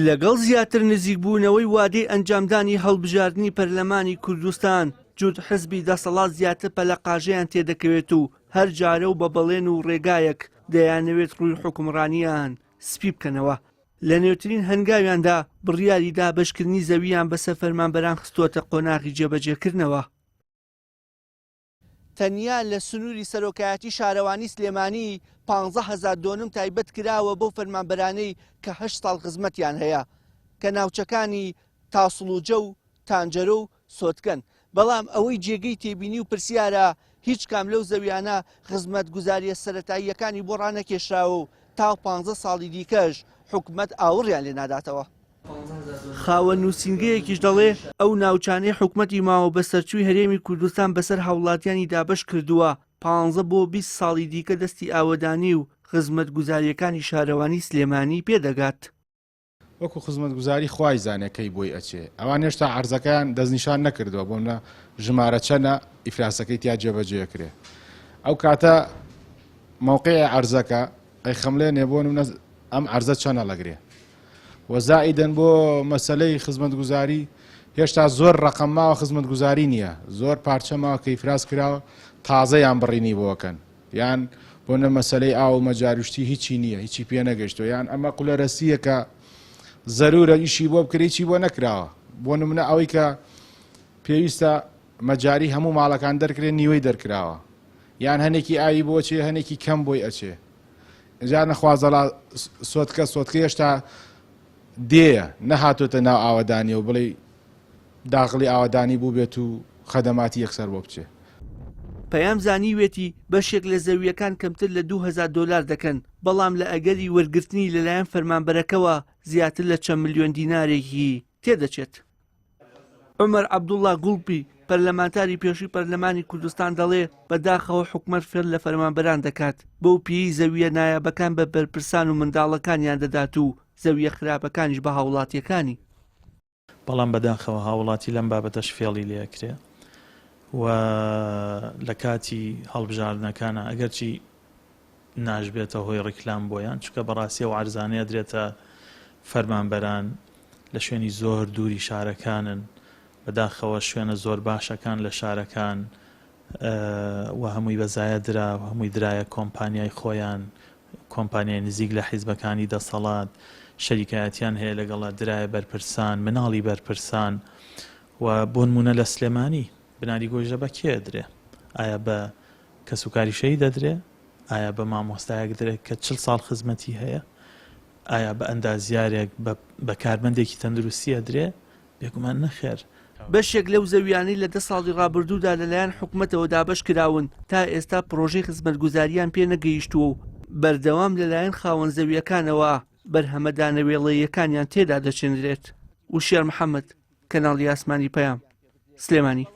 لەگەڵ زیاتر نزیکبوونەوەی وادەی ئەنجامدانی هەڵبژاردنی پەرلەمانی کوردستان، جووت حزبی دەسەڵات زیاتر پەلەقاژەیان تێدەکەوێت و هەر جارە و بە بەڵێن و ڕێگایەک دەیانەوێت ڕووی حوکمڕانیان سپی بکەنەوە. لە نوێترین هەنگاویاندا بڕیاری دابەشکردنی زەوییان بەسەر فەرمانبەران خستووەتە قۆناغی جێبەجێکردنەوە. تەنیا لە سنووری سەرۆکایەتی شارەوانی سلێمانی 15 هەزار دۆنم تایبەت کراوە بەو فەرمانبەرانەی کە هەشت ساڵ خزمەتیان هەیە کە ناوچەکانی تاسڵوجە و تانجەرۆ و سۆتکەن، بەڵام ئەوەی جێگەی تێبینی و پرسیارە هیچ کام لەو زەویانە خزمەتگوزارییە سەرەتاییەکانی بۆ ڕانەکێشراوە و تا پانزە ساڵی دیکەش حکومەت ئاوڕیان لێ ناداتەوە. خاوەن نووسینگەیەکیش دەڵێ، ئەو ناوچانەی حکومەتی ماوەبەسەرچووی هەرێمی کوردستان بەسەر هاوڵاتیانی دابەش کردووە، پانزە بۆ 20 ساڵی دیکە دەستی ئاوەدانی و خزمەتگوزارییەکانی شارەوانی سلێمانی پێدەگات. وەکو خزمەتگوزاری خوای زانێ کەی بۆی ئەچێ ئەوان هێشتا عەرزەکەیان دەستنیشان نەکردووە بۆ منە ژمارە چەنە ئیفلاسەکەی تیا جێبەجێ ئەکرێ ئەو کاتە مەوقعی عەرزەکە ئەیخەملێنێ بۆ منە ئەم عەرزە چەنە لەگرێ وە زائیدەن بۆ مەسەلەی خزمەتگوزاری هێشتا زۆر ڕەقەم ماوە خزمەتگوزاری نییە زۆر پارچە ماوە کە ئیفراز کراوە تازە یان بڕینی بۆکەن یان بۆ نە مەسەلەی ئاو و مەجاری و شتی هیچی نییە هیچی پێ نەگەیشتووە یان ئەمە قولەرەسییەکە زەرورە ئیشی بۆ بکرێ هیچی بۆ نەکراوە بۆ نمونە ئەوەی کە پێویستە مەجاری هەموو ماڵەکان دەرکرێ نیوەی دەرکراوە یان هەنێکی ئاوی بۆ چێ هەنێکی کەم بۆی ئەچێ جا نەخوازەڵا سۆتکە سۆتکە هێشتا دێیە نەهاتۆتە ناو ئاوەدانیەوە بڵێ داخڵی ئاوەدانی بووبێت و خەدەماتی یەکسەر بۆ بچێ. پەیام زانیوێتی بەشێک لە زەوییەکان کەمتر لە 2000 دۆلار دەکەن، بەڵام لە ئەگەری وەرگرتنی لەلایەن فەرمانبەرەکەوە زیاتر لە چەند ملیۆن دینارێکی تێدەچێت. عومەر عەبدوڵڵا گوڵپی، پەرلەمانتاری پێشووی پەرلەمانی کوردستان دەڵێ، بەداخەوە حکومەت فێڵ لە فەرمانبەران دەکات، بەو پێیەی زەوییە نایابەکان بە بەرپرسان و منداڵەکانیان دەدات و زەوییە خراپەکانیش بە هاوڵاتییەکانی. بەڵام بەداخەوە هاوڵاتی لەم بابەتەش فێڵی لێ ئەکرێ و لە کاتی هەڵبژاردنەکانا ئەگەرچی ناشبێتە هۆی ڕیکلام بۆیان چونکە بەڕاستی ئەو عەرزانەی ئەدرێتە فەرمانبەران لە شوێنی زۆر دووری شارەکانن بەداخەوە شوێنە زۆر باشەکان لە شارەکان و هەمووی بە زایە درا و هەمووی درایە کۆمپانیای خۆیان، کۆمپانیای نزیک لە حیزبەکانی دەسەڵات، شەریکایەتیان هەیە لەگەڵا، درایە بەرپرسان، مناڵی بەرپرسان و بۆنمونە لە سلێمانی بناری گۆیژە بە کێ ئەدرێ؟ ئایا بە کەسوکاری شەهید ئەدرێ؟ ئایا بە مامۆستایەک درێ کە 40 ساڵ خزمەتی هەیە؟ ئایا بە ئەندازیارێک بە کارمەندێکی تەندروستی ئەدرێ؟ بێگومان نەخێر. بەشێک لەو زەویانەی لە دە ساڵی ڕابردوودا لەلایەن حکومەتەوە دابەشکراون، تا ئێستا پڕۆژەی خزمەتگوزارییان پێ نەگەیشتووە و بەردەوام لەلایەن خاوەن زەوییەکانەوە بەرهەمە دانەوێڵەییەکانیان تێدا دەچێنرێت. وشیار محەمەد، کەناڵی ئاسمانی پەیام، سلێمانی.